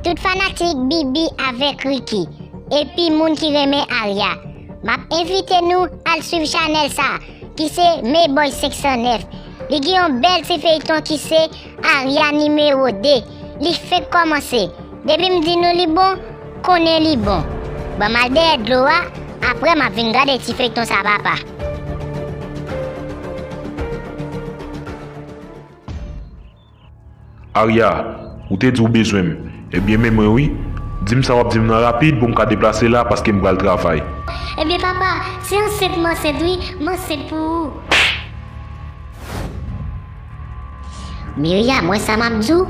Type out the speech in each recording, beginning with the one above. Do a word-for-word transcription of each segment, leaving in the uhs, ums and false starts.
Tout fanatik Bibi avèk Ricky, epi moun ki renmen Aria, m ap envite nou al swiv chanèl sa, ki se Meboy senk san nèf. Li gen yon bèl ti feyton ki se Aria nimewo de. Li fenk kòmanse. Depi m di nou li bon, konnen li bon. Ban m al dèyè dlo a, apre m ap vin gade ti feyton sa papa. Aria, ou te di w bezwen m. Ebyen men mwen wi. Di m sa w ap di m nan rapid pou m ka deplase la paske m pral travay. Ebyen papa, se ansent m ansent wi, m ansent pou ou. Myriam, wè sa m ap di w?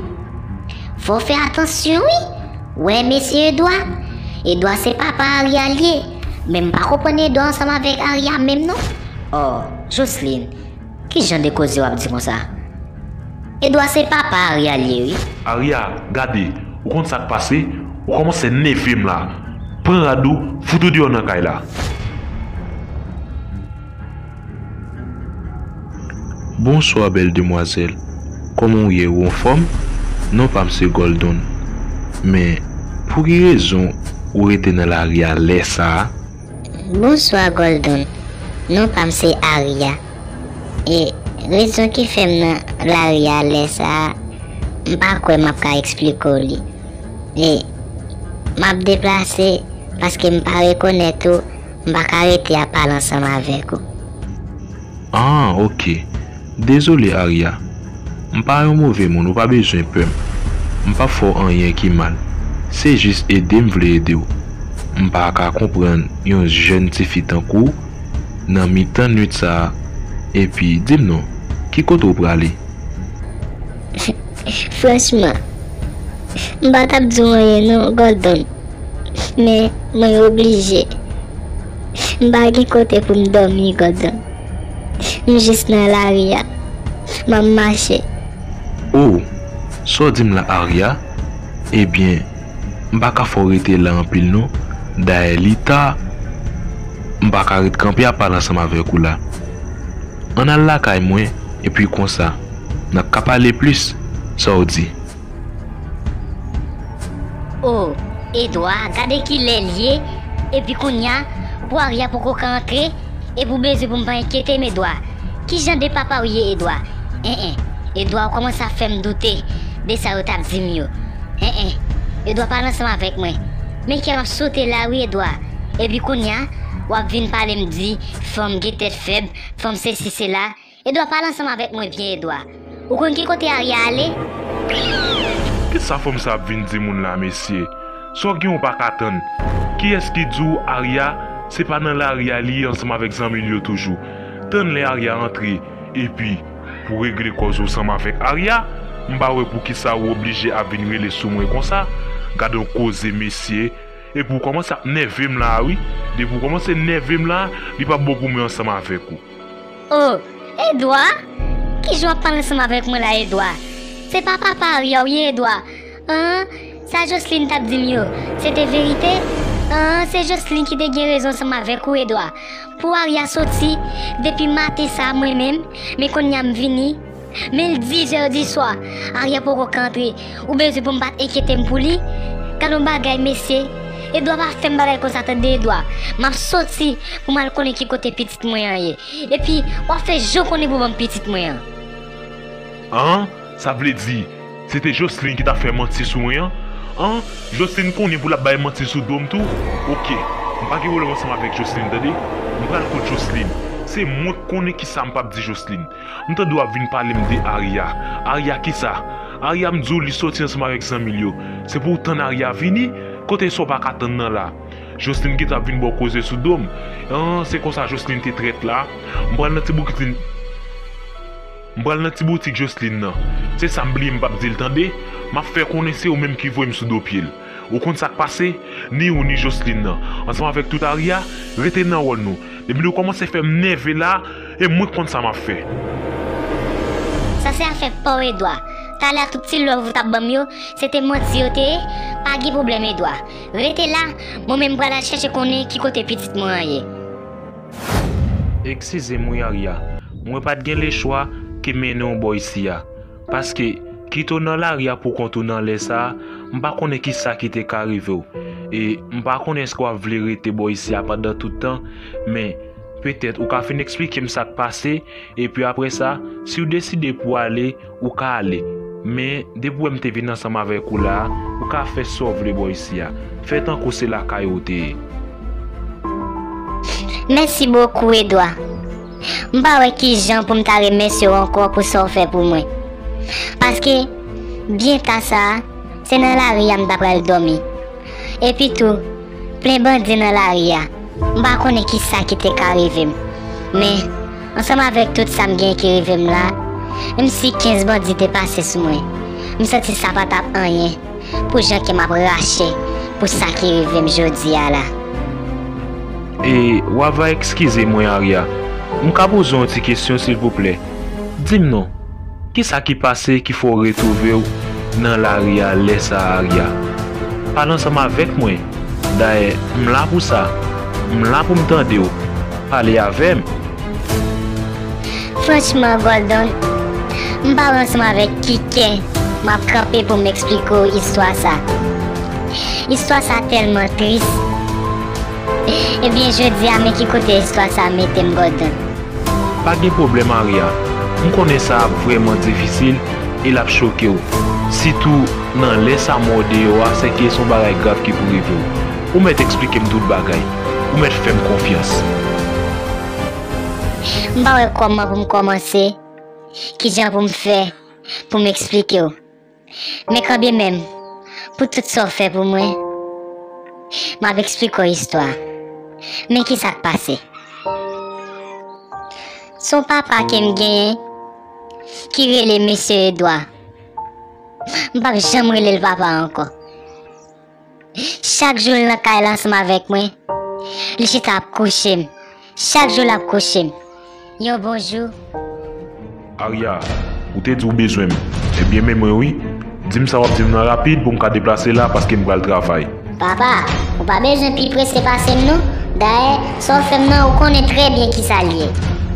Fò w fè atansyon wi. Wè mesye Edwa. Edwa se papa Aria l ye. Men m pa konprann Edwa ansanm avèk Aria menm non. Oh, Jocelyn, ki jan de koze w ap di konsa? Edwa se papa Aria l ye wi. Aria, gade, ou konn sa k pase? Ou kòmanse nève m la. Pran rad ou, fout ou deyò nan kay la. Bonswa bèl demwazèl. Kòman w ye, ou anfòm? Non pa m se Gòldonn. Men, pou ki rezon ou rete nan lari a lè sa a? Bonswa Gòldonn. Non pa m se Aria. E rezon ki fè m nan lari a lè sa a, m pa kwè m ap ka eksplike w li. E m ap deplase paske m pa rekonèt ou, m pa ka rete ap pale ansanm avèk ou. Ah, ok. Dezole, Aria. M pa yon move moun, ou pa bezwen pè m. M p ap fè w anyen ki mal. Se jis ede m vle ede w. M pa ka konprann yon jèn tifi tankou w nan mitan nuit sa a. Epi, di m non, ki kote w prale? Franchman, m pa t ap di w anyen non, Gòldonn. Men, mwen oblije. M pa gen kote pou m dòmi, Gòldonn. M jis nan lari a. M ap mache. O, sa w di m la, Aria? Ebyen, m pa ka fè w rete la anpil non. Dayè, li ta. M pa ka ret kanpe ap pale ansanm avèk ou la. Ann al lakay mwen, epi konsa, n ap ka pale plis. Sa w di? O, Edwa, gade kilè l ye, epi kounye a, pou Aria poko ka antre, epi w bezwen pou m pa enkyete m, Edwa. Ki jan de papa w ye, Edwa? En en, Edwa, ou kòmanse ap fè m doute de sa yo t ap di m yo. En en, Edwa, pale ansanm avèk mwen. Men kè m ap sote la wi, Edwa. Epi kounye a, w ap vin pale m di, fanm gen tèt fèb, fanm sesi sela. Edwa, pale ansanm avèk mwen byen, Edwa. Ou konn ki kote Aria ale? Kisa fanm sa ap vin di moun la, mesye? Sa w gen ou pa ka tann? Kiyès ki di w Aria se pa nan lari a li ye ansanm avèk zanmi l yo toujou? Tann lè Aria antre, epi, pou w regle kòz ou ansanm avèk Aria, m pa wè poukisa ou oblije ap vin rele sou mwen konsa. Gad on koze, mesye. Epi w kòmanse ap nève m la a wi. Depi w kòmanse nève m la, li p ap bon pou mwen ansanm avèk ou. O, Edwa? Kijan w ap pale ansanm avèk mwen la, Edwa? Se pa papa Aria w ye, Edwa? An, sa Jocelyn t ap di m yo, se te verite? An, se Jocelyn ki te gen rezon ansanm avèk ou, Edwa. Pou Aria soti, depi maten sa a mwen menm, men kounye a m vini. Men l dizè di swa, Aria poko ka antre. Ou bezwen pou m pa t enkyete m pou li? Gad on bagay, mesye. Edwa, pa fè m bagay konsa tande, Edwa. M ap soti pou m al konnen ki kote pitit mwen an ye. Epi, w ap fè jan w konnen pou ban m pitit mwen an. An? Sa vle di, se te Jocelyn ki t ap fè manti sou mwen an? An? Jocelyn konnen pou l ap bay manti sou do m tou? Oke, m pa gen pwoblèm ansanm avèk Jocelyn, tande? M pral kot Jocelyn. Se mwen k konnen kisa m p ap di Jocelyn. M tande w ap vin pale m de Aria. Aria kisa? Aria m di w li soti ansanm avèk zanmi l yo. Se pou w tann Aria vini? Kote sa w pa ka tann nan la? Jocelyn gentan ap vin ba w koze sou do m. An, se konsa Jocelyn te trèt la. M pral nan ti boutik, m pral nan ti boutik Jocelyn nan. Se sa m bliye m p ap di l tande. M ap fè konnen se ou menm ki voye m sou do pye l. Ou konn sa k pase? Ni ou ni Jocelyn nan, ansanm avèk tout Aria, rete nan wòl nou. Depi nou kòmanse fè m nève la, e mwen k konn sa m ap fè. Sa se afè pa w, Edwa. Talè a tout ti love ou t ap ban m yo, se te manti yo te ye. Pa gen pwoblèm, Edwa. Rete la, mwen menm m pral al chèche konnen ki kote pitit mwen an ye. Eskize m wi, Aria. Mwen pa t gen lechwa ke mennen w bò isi a. Paske, kite w nan lari a poukont ou nan lè sa a, M pa konnen ki sa ki te ka rive w. E m pa konnen èske w ap vle rete bò isi a pandan tout tan, men petèt ou ka fin eksplike m sa k pase, epi apre sa, si w deside pou w ale, ou ka ale. Men depi w wè m te vin ansanm avèk ou la a, ou ka fè sa w vle bò isi a. Fè tankou se lakay ou te ye. Mèsi bokou, Edwa. M pa wè kijan pou m ta remèsye w ankò pou sa w fè pou mwen. Paske, byen ta sa a, se nan lari a m ta pral dòmi. Epi tou, plen bandi nan lari a. M pa konnen ki sa ki te ka rive m. Men, ansanm avèk tout sa m gen ki rive m la, menm si kenz bandi te pase sou mwen, m santi sa pa t ap anyen pou jan ke m ap rache pou sa ki rive m jodi a la. E w a va eskize mwen, Arya. M ka poze w yon ti kesyon, silvouplè? Di m non, kisa ki pase ki fè w retwouve w nan lari a lè sa a, Arya? Pale ansanm avèk mwen. Dayè, m la pou sa. M la pou m tande w. Pale avè m. Franchman, Gordon, m pa wè ansanm avèk ki kè m ap kanpe pou m eksplike w istwa sa. Istwa sa tèlman tris. Ebyen, jodi a, men ki kote istwa sa mete m, Gordon. Pa gen pwoblèm, Arya. M konnen sa ap vrèman difisil e l ap choke w. Sitou nan lè sa mò deyò a, sèke se yon bagay grav ki pou rive w. Ou mèt eksplike m tout bagay. Ou mèt fè m konfyans. M pa wè kòman pou m kòmanse, kijan pou m fè pou m eksplike w. Men kanmenm, pou tout sa w fè pou mwen, m ap eksplike w istwa. Men kisa k pase? Se yon papa ke m genyen ki rele mesye Edwa. M p ap janm rele l papa ankò. Chak jou l nan kay la ansanm avèk mwen, li chita ap kouche m. Chak jou l ap kouche m. Yon bon jou. Arya, ou te di w bezwen m. Ebyen, men mwen wi. Di m sa w ap di m nan rapid pou m ka deplase la paske m pral travay. Papa, ou pa bezwen pi prese pase m non. Dayè, sa w fè m nan, ou konnen trè byen kisa l ye.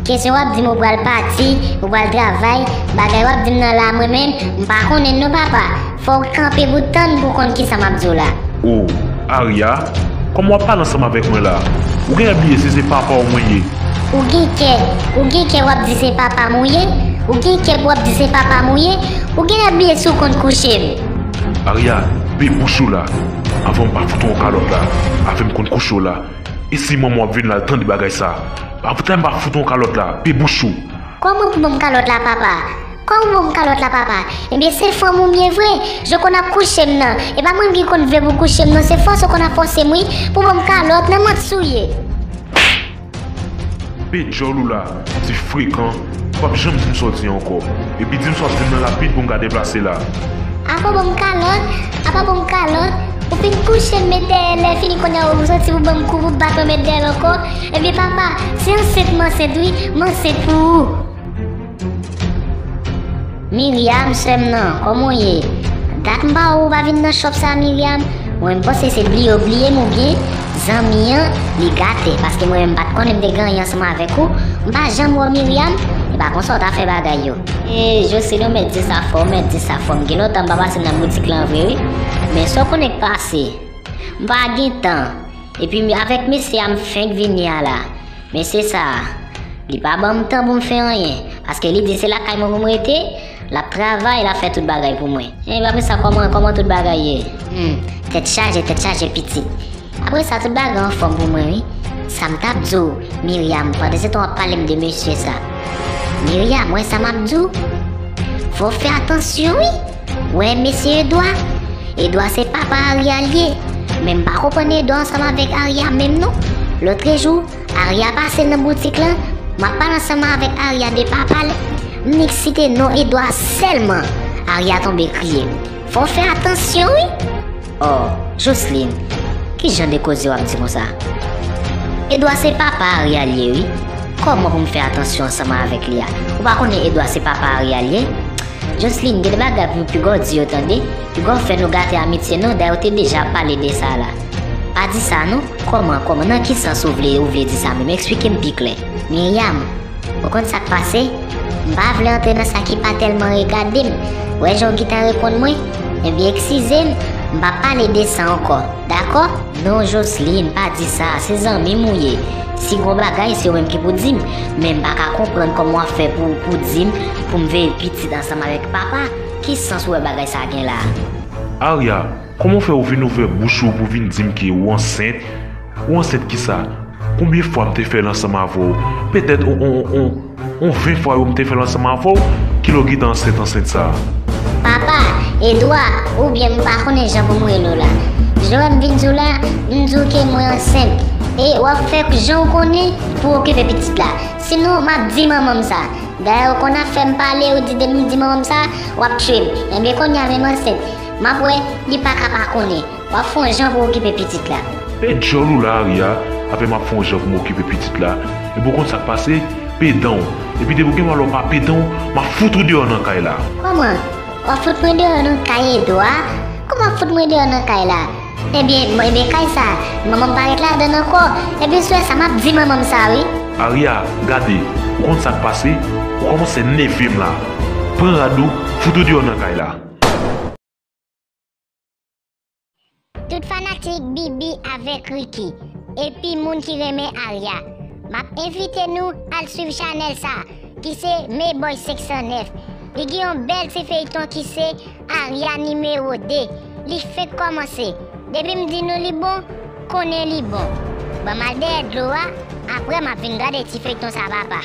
Kesyon w ap di m ou pral pati, ou pral travay, bagay w ap di m nan la mwen menm, m pa konnen l non papa. Fò w kanpe pou w tann pou w konn kisa m ap di w la. O, Arya, kòman w ap pale ansanm avèk mwen la? Ou genlè bliye si se papa w mwen ye. Ou gen kè, ou gen kè w ap di se papa m ou ye? Ou gen kè pou w ap di se papa m ou ye? Ou genlè bliye si w konn kouche m. Arya, pe bouch ou la. Avan m pa fout ou yon kalòt la. Avè m konn kouche w la. E si manman w ap vin la, l tande bagay sa? Apre m pa fout ou yon kalòt la. Pe bouch ou. Kòman pou ban m kalòt la papa? Kòman pou ban m kalòt la papa? Ebyen se fanm ou m ye vre. Jan w konn ap kouche m nan. E pa mwen ki konn vle pou w kouche m non, se fòse w konn ap fòse m wi. Pou ban m kalòt, nan manti w ye. Pe djòl ou la, ti frekan, ou p ap janm di m sa w di ankò. Epi di m sa w ap di m nan rapid pou m ka deplase la. Apa ban m kalòt, apa ban m kalòt, ou fin kouche m met dèyè lè fini kounye a ou soti pou ban m kou pou bat mwen met dèyè l ankò. Ebyen papa, se ansent m ansent wi, m ansent pou ou. Miryam, sè m nan, kòman w ye? Dat m pa wè w, ou pa vin nan shop sa Miryam. Mwen m panse se bliye w bliye m oubyen zanmi an li gate, paske mwen menm m pa t konnen m te gen anyen ansanm avèk ou. M pa janm wè w Miryam, e pa konsa w ta fè bagay yo. E Joseline, ou mèt di sa fò, ou mèt di sa fò, m gen lontan m pa pase nan boutik lan vre wi. Men sa w konnen k pase, m pa gen tan. Epi avèk mesye a m fenk vini a la. Mesye sa a, li pa ban m tan pou m fè anyen, paske li di se lakay mwen pou m rete, l ap travay, l ap fè tout bagay pou mwen. Enben apre sa kòman, kòman tout bagay ye? Hmm, tèt chaje, tèt chaje pitit. Apre sa tout bagay anfòm pou mwen wi. Sa m t ap di w, Miryam, pandan se tan w ap pale m de mesye sa. Miryam, wè sa m ap di w? Fò w fè atansyon wi. Wè mesye Edwa. Edwa se papa Arya l ye. Men m pa konprann Edwa ansanm avèk Arya menm non. Lòtrejou, Arya pase nan boutik lan, m ap pale ansanm avèk Arya de papa l, m nik site non Edwa sèlman, Arya tonbe kriye. Fò w fè atansyon wi. Oh, Joseline, ki jan de koze w ap di konsa? Edwa se papa Arya l ye wi. Kòman pou m fè atansyon ansanm avèk li a? Ou pa konnen Edwa se papa Arya l ye? Joseline, gen de bagay pou piga w di yo tande. Piga w fè nou gate amitye nou, dayè w te deja pale de sa la. Pa di sa non. Kòman, kòman, nan ki sans ou vle, ou vle di sa menm? Eksplike m pi klè. Miryam, ou konn sa k pase? M pa vle antre nan sa ki pa tèlman regade m. Wè jan w gentan reponn mwen? Ebyen eskize m, M pa pale de sa ankò, dakò? Non, Joseline, pa di sa, se zanmi m ou ye. Si gon bagay, se ou menm ki pou di m. Men m pa ka konprann kòman w ap fè pou, pou di m pou m veye pitit ansanm avèk papa. Ki sans ou wè bagay sa gen la? Aria, kòman w fè ou vin ouvè bouch ou pou vin di m ke ou ansent? Ou ansent kisa? Konbyen fwa m te fè l ansanm avè w? Petèt on, on, on, on ven fwa yo m te fè l ansanm avè w, kilè w gentan ansent ansent sa a? Papa, Edwa, oubyen m pa konnen jan pou m rele w la. Jan w wè m vin di w la, m di w ke mwen ansent. E w ap fè jan w konnen pou w okipe pitit la. Sinon, m ap di manman m sa. Dayè, ou konn afè m pale, ou di depi m di manman m sa, w ap tchwe m. Enben, kounye a menm ansent. M ap wè, li pa ka pa konnen. W ap fè yon jan pou okipe pitit la. E djòl ou la, Aria, avè m ap fè yon jan pou m okipe pitit la. Epi ou konn sa k pase? Pè dan w. Epi depi w gen malè w pa pè dan w, m ap fout ou deyò nan kay la. Kòman? W ap fout mwen deyò nan kay Edwa? Kòman w ap fout mwen deyò nan kay la? Ebyen, m, ebyen kay sa, manman m pa ret ladan l ankò. Ebyen, sou sa, m ap di manman m sa, wi. Aria, gade, ou konn sa k pase? Ou kòmanse nève m la. Pran rad ou, fout ou deyò nan kay la. Tout fanatik Bibi avèk Ricky, epi moun ki renmen Aria, m ap envite nou al swiv chanèl sa, ki se Meboy senk san nèf. Li gen yon bèl ti feyton ki se Aria nimewo de. Li fenk kòmanse. Depi m di nou li bon, konnen li bon. Ban m al dèyè dlo a, apre m ap vin gade ti feyton sa, papa.